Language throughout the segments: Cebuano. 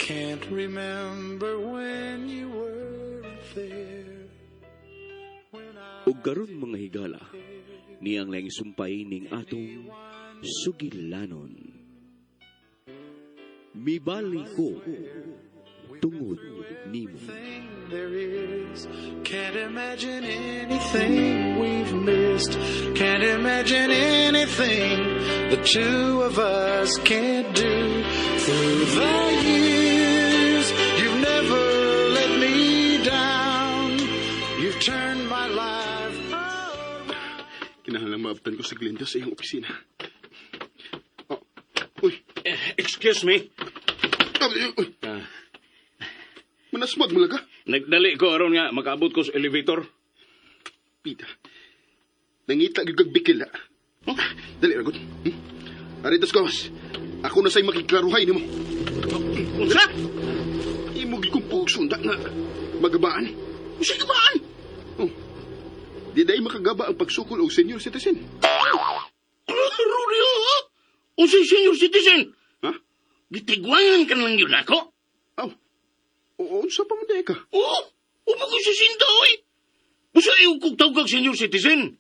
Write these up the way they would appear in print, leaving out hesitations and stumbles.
Can't remember when you weren't there. When I Ug karon, mga higala, niyang laing sumpay ning atong sugilanon. Mibali ko tungod nimo. Thing there is. Can't imagine anything we've missed. Can't imagine anything the two of us can't do. Through the years, you've never let me down. You've turned my life around. Kinahanglan maabtan ko si Glenda sa iyang opisina. Oh, uy. Excuse me. Ah, uy. Manasmag mo lang ka. Nagdali ko aron nga makaabot ko sa elevator. Pita. Nangita gyud kag bikila. Huh? Dali ra gud. Arito sa gawas. Ako na sa'y makiklaruhay nimo. Unsa? Imo gyud kong pugsunda nga magabaan. Unsa gabaan? Oh. Di dai makagaba ang pagsukol og senior citizen. Klaro niyo, ha? Unsa senior citizen? Ha? Gitigwangan ka lang yun ako? Aw. Oo, unsa pa man di ka? Oh, umo ko sa sinta, oy. Usa iyo kog tawag kag senior citizen.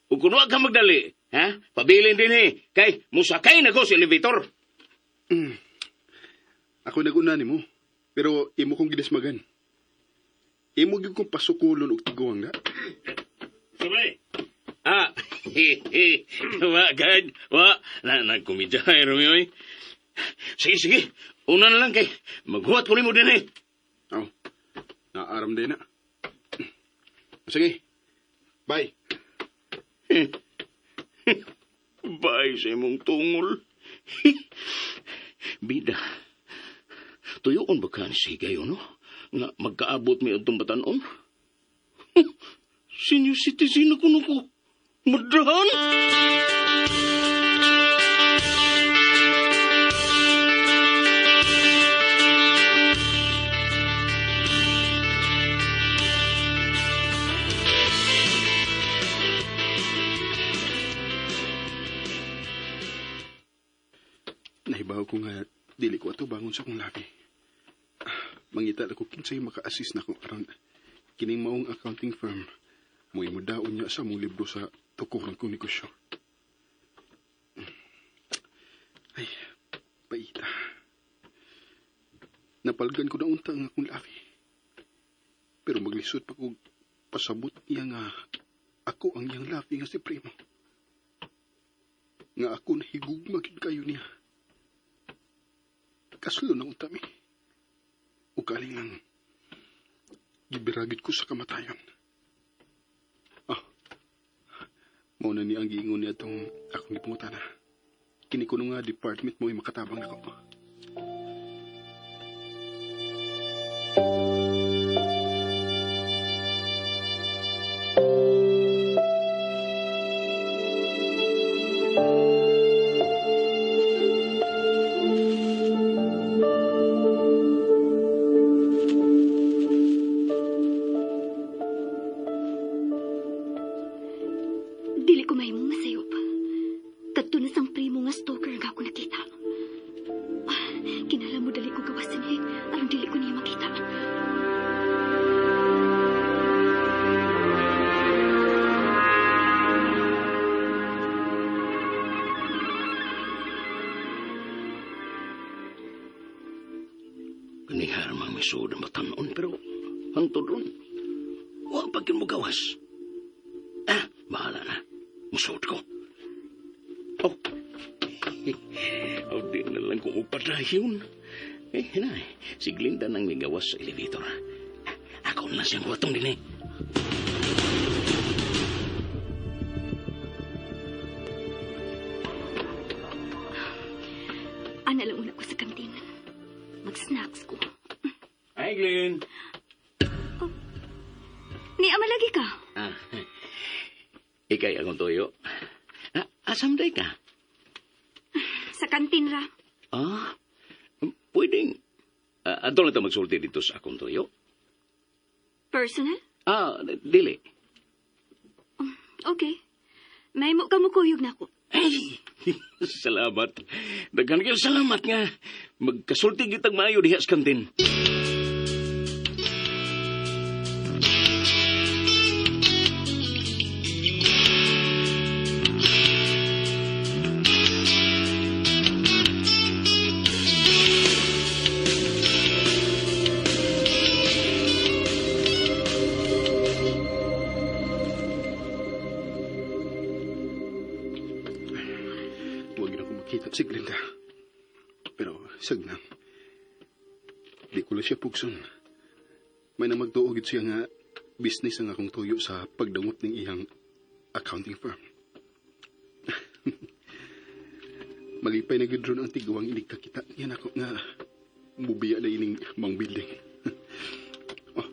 Ug kun wa ka magdali, ha? Pabilin din eh. Kay musakay na ko sa elevator. Ako nag-una nimo, pero imo kong gidasmagan. Imo gyud kong pasukulon og tiguang na. Sabay. Ah, wa, guard. Wa, na, nagkomedya, Romeo, eh. Sige, sige. Una na lang kay maghuwat ko nimo din eh. Aw. Naaram din na. Sige. Bye. Bye sa imong tungol. Bida. Tuyoon ba ka ni Sigayo, no? Nga magkaabot mi atong batanon? Senior citizen ako no ko. Madrahan! Nahibaw ko nga dili ko ato bangon sa akong labi. Mangita na ko kinsay maka-assist na ko aron kining maong accounting firm mo'y mudaon niya sa mong libro sa tukuran kong negosyo. Ay, paita. Napalgan ko na unta ang akong labi. Pero maglisod pa ko pasabot niya nga ako ang iyang labi nga si Primo. Nga ako nahigugma gyud kayo niya. Kaslo na unta mi. O galing lang, gibiragid ko sa kamatayon. Ah, mao na ni ang giingon niya itong akong gipangutana. Kini kuno nga department mo ay makatabang nako. Dili ko mahimong masayop. Kadto na sang primo nga stalker nga ako nakita. Ah, kinahanglan mo dali ko gawasin eh, aron dili ko niya makita. Ganihar mga misud ang batanon, pero hangtod ron, wa pa gyud mo gawas. Ah, bahala na. Musuod ko. Oh. Oh, di na lang kung upadayon. Eh, na, si Glinda nang migawas sa elevator. Ako na lang siyang huwatong din eh. Ana lang una ko sa kantin. Mag-snacks ko. Hi, Glenn. Ni ama lagi ka. Ah, ikay akong tuyo. Ah, asam day ka? Sa kantin ra. Ah, pwedeng. Ah, adto lang ta magsulti dito sa akong tuyo. Personal? Ah, dili. Okay. May mo ka mo kuyog na ako. Ay, salamat. Daghan kayo salamat nga. Magkasulti gitag maayo diha sa kantin. Huwag na ko makita si Glenda. Pero, sagnang. Di ko lang siya pugson. May na magtuog siya nga business ang akong tuyo sa pagdangot ng iyang accounting firm. Malipay na gud ron ang tiguang inig kakita niya nako nga mubiya na ining mang building. Oh,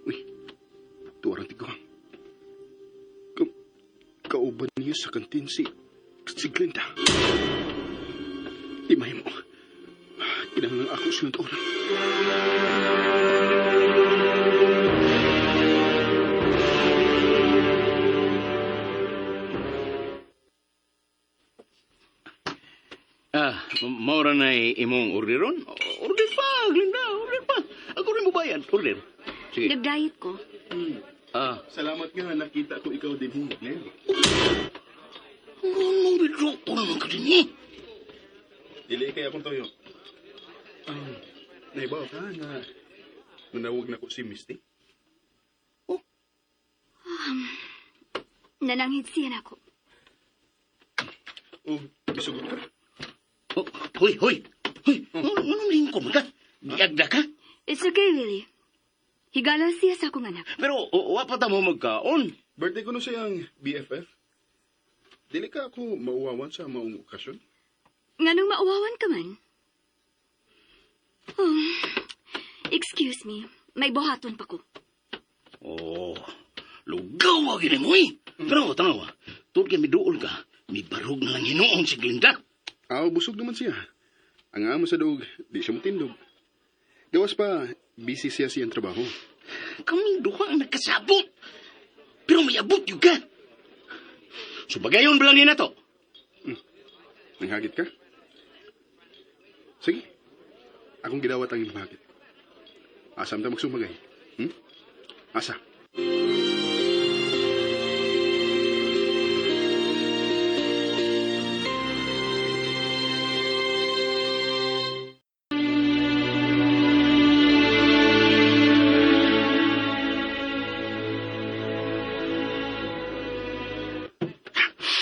uy, tuwarang tiguang. Kauban niya sa kantin si Glenda. Di mahimo. Kinahanglan ako silang tuoran. Ah, maura na imong orderon? Order pa, Glinda, order pa. Ako rin mo bayad, order. Sige. Nag-diet ko. Ah, Salamat nga nakita ko ikaw din, Glenn. Ano bidroko naman ka din eh? Dili kay akong toyo. Naibaw ka nga nanawag na ko si Misty. Oh. Nananghid siya nako. O isugot ka? Oh, hoy, hoy. Hoy, anong lingkod ka? Giagda ka? It's okay, Willie. Higala siya sa akong anak. Pero wa pa ta mo magkaon. Birthday ko no siyang BFF. Dili ka ako mauwawan sa maong okasyon. Nganong mauwawan ka man? Oh, excuse me. May buhaton pa ko. Oh, lugaw gini mo eh. Pero tanawa, tungod kay miduol ka, mibarog na lang hinuon si Glinda. Aw, busog naman siya. Ang amo sa dog, di siya mutindog. Gawas pa, busy siya siyang trabaho. Kaming duha ang nagkasabot. Pero may abot yun ka. So bagayon ba lang ni nato? Nanghagit ka? Sige. Akong gidawat ang imong hagit. Asam ta magsumagay. Asa?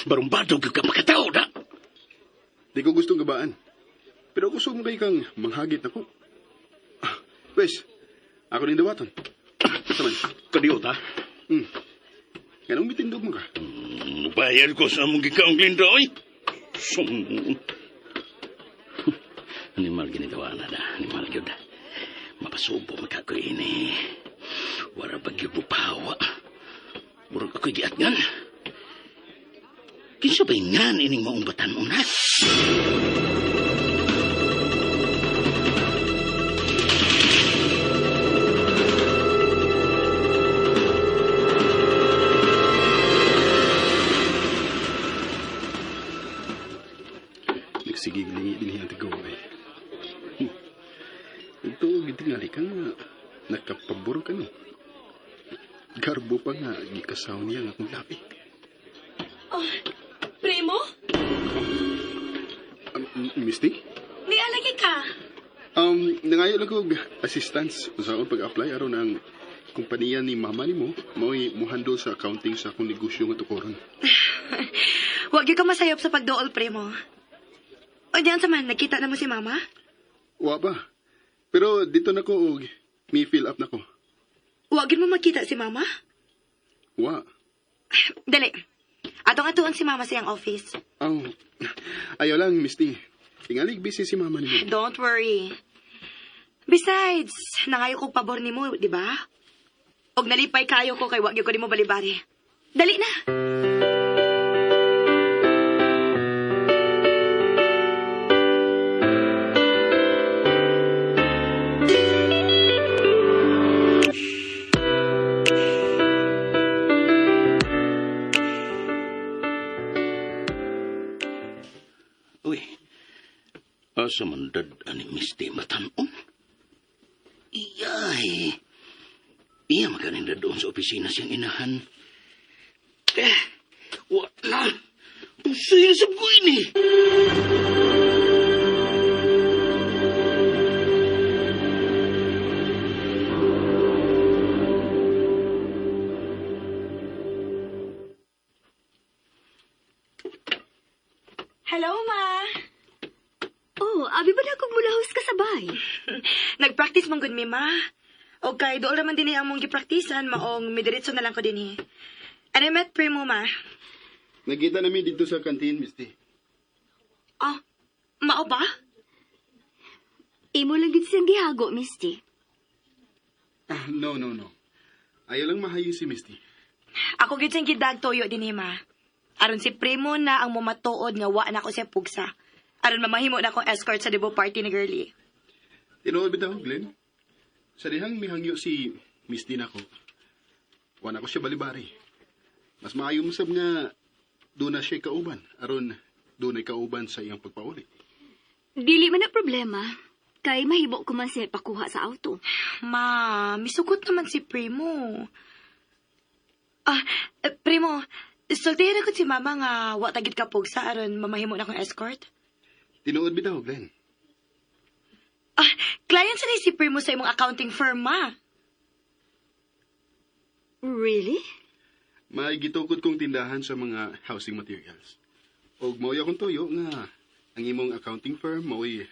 Barumbado ka makatao na. Di ko gustong gabaan. Pero gusto mo kay kang manghagit ako. Ah, pwes, ako rin dawaton. Asa man? Kadiyot ha? Ganong mitindog mo ka? Mubayad ko sa among gikaong Glinda, oy. Animal ginagawa na na. Animal gyud. Mapasubo makakoy ini. Wara ba gyud mo pawa. Murag ako'y giatngan. Kinsa ba ngan ining maong batan-on ha? Nagsigig lingi din ang tigaw ay. Ito, gitingali ka nga. Nakapabor ka no. Garbo pa nga, gikasaw niya nga akong labi. Oh, primo? Misty? Nialagi ka. Nangayo lang ko og assistance sa akong pag-apply aron ang kompanya ni mama nimo mao'y muhandle sa accounting sa akong negosyo nga tukoron. Wag gyud ka masayop sa pagduol, primo. O diyan sa man, nakita na mo si mama? Wa pa. Pero dito na ko og mi fill up na ko. Wag gyud mo makita si mama? Wa. Dali. Atong atuon si mama sa iyang office. Oh, ayaw lang, Misty. Tingalig busy si mama nimo. Don't worry. Besides, nangayo kog pabor nimo, di ba? Og nalipay kayo ko kay wag gyud ko nimo balibari. Dali na. Asa man dad ani Misty matanon? Iyay. Iya maganinda doon sa opisina siyang inahan. Eh, wa na. Pusoy na sa buhay ni. Hello, ma. Oh, abi ba na kong mulahos ka sabay? Nag-practice man gud mi, ma. Okay, dool raman dinhi ang mong gipraktisan, maong midiretso na lang ko dinhi. And I met Primo, ma. Nagkita namin dito sa kantin, Misty. Oh, mao ba? Imo lang gid siyang gihago, Misty. Ah, no, no, no. Ayaw lang mahayo si Misty. Ako gid siyang gidag toyo dinhi, ma. Aron si Primo na ang mumatuod nga wa na ko siya pugsa. Aron mamahimo na akong escort sa debo party ni girlie. Tinuod bitaw, Glenn. Sa dihang mihangyo si Misty nako. Wa na ko siya balibari. Mas maayo mo sab nga doon na siya kauban. Aron doon ay kauban sa iyang pagpauli. Dili man na problema. Kay mahibo ko man siya pakuha sa auto. Ma, misugot naman si Primo. Ah, eh, Primo, sultihan ako si Mama nga wa tagid ka pugsa aron mamahimo na akong escort. Tinuod bitaw, Glenn. Ah, client sa ni si Primo sa imong accounting firm, ma. Really? May gitukod kong tindahan sa mga housing materials. Og mao'y akong tuyo nga ang imong accounting firm mao'y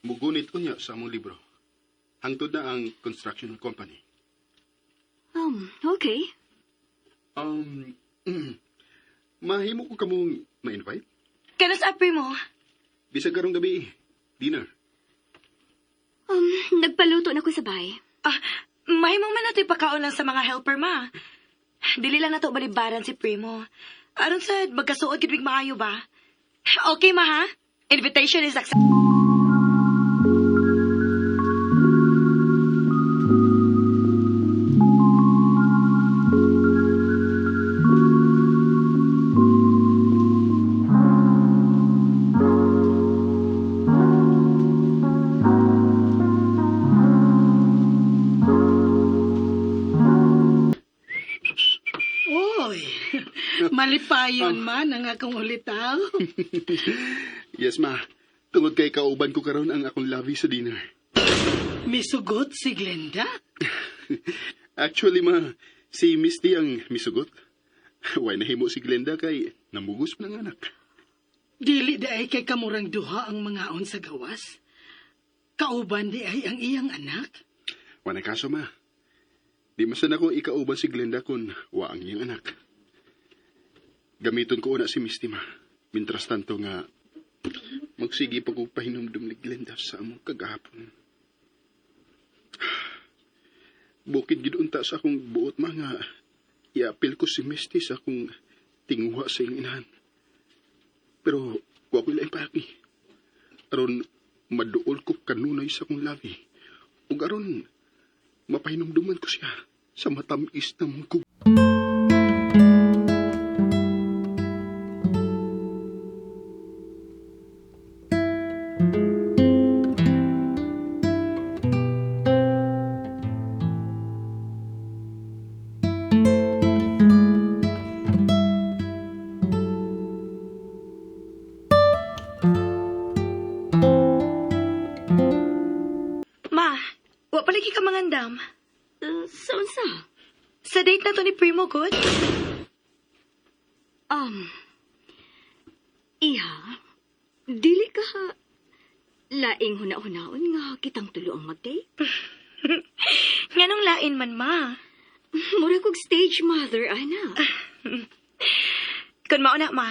mugunit unya sa among libro. Hangtod na ang construction company. Okay. Mahimo ko kamong ma-invite? Kano sa Primo? Bisag karong gabi, dinner. Nagpaluto na ko sa bahay. Ah, mahimo man nato ipakaon lang sa mga helper, ma. Dili lang nato balibaran si Primo. Aron sa magkasuod gid mig maayo ba? Okay, ma, ha? Invitation is accepted. Uy, malipayon man ang akong ulitaw. Yes, ma. Tungod kay kauban ko karon ang akong lovey sa dinner. Misugot si Glenda. Actually, ma, si Misty ang misugot. Way nahimo si Glenda kay namugos man ang anak. Dili di ay kay kamurang duha ang mangaon sa gawas. Kauban di ay ang iyang anak. Wala kaso, ma. Di masan ako ikauban si Glenda kun wa ang iyang anak. Gamiton ko una si Misty, ma. Mintras tanto nga magsige pa ko pahinumdum ni Glenda sa among kagahapon. Bukid gid unta sa akong buot, ma, nga iapil ko si Misty sa akong tinguha sa iyang inahan. Pero wa ko ilaing paaki. Aron maduol ko kanunay sa akong labi. Ug aron mapahinumduman ko siya sa matamis na mong kub- Ma, wa palagi ka mangandam. Sa unsa? Sa date na to ni Primo, good? Iha, dili ka laing huna-hunaon nga kitang tulo ang mag-date. Nganong lain man, ma. Mura kog stage mother, ana. Kun mao na, ma.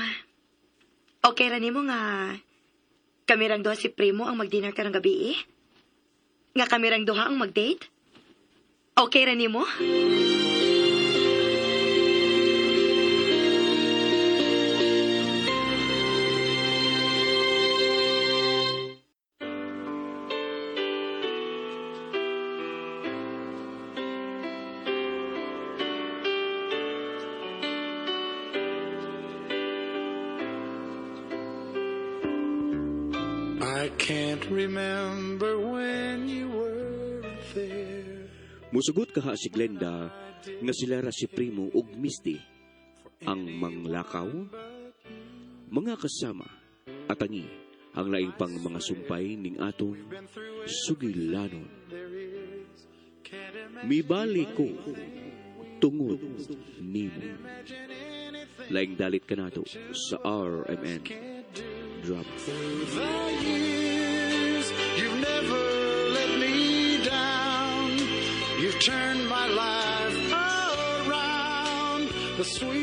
Okay ra nimo nga kami rang duha si Primo ang mag-dinner karong gabi eh? Nga kami rang duha ang mag-date? Okay ra nimo? I can't Can't remember when you weren't there. Musugot kaha si Glenda nga sila ra si Primo ug Misty ang manglakaw, mga kasama at tangi ang laing pang mga sumpay ning atong sugilanon. Mibali ko tungod nimo. Laing dalit kanato sa RMN Drama. Through the years, you've never let me down. You've turned my life around. The sweet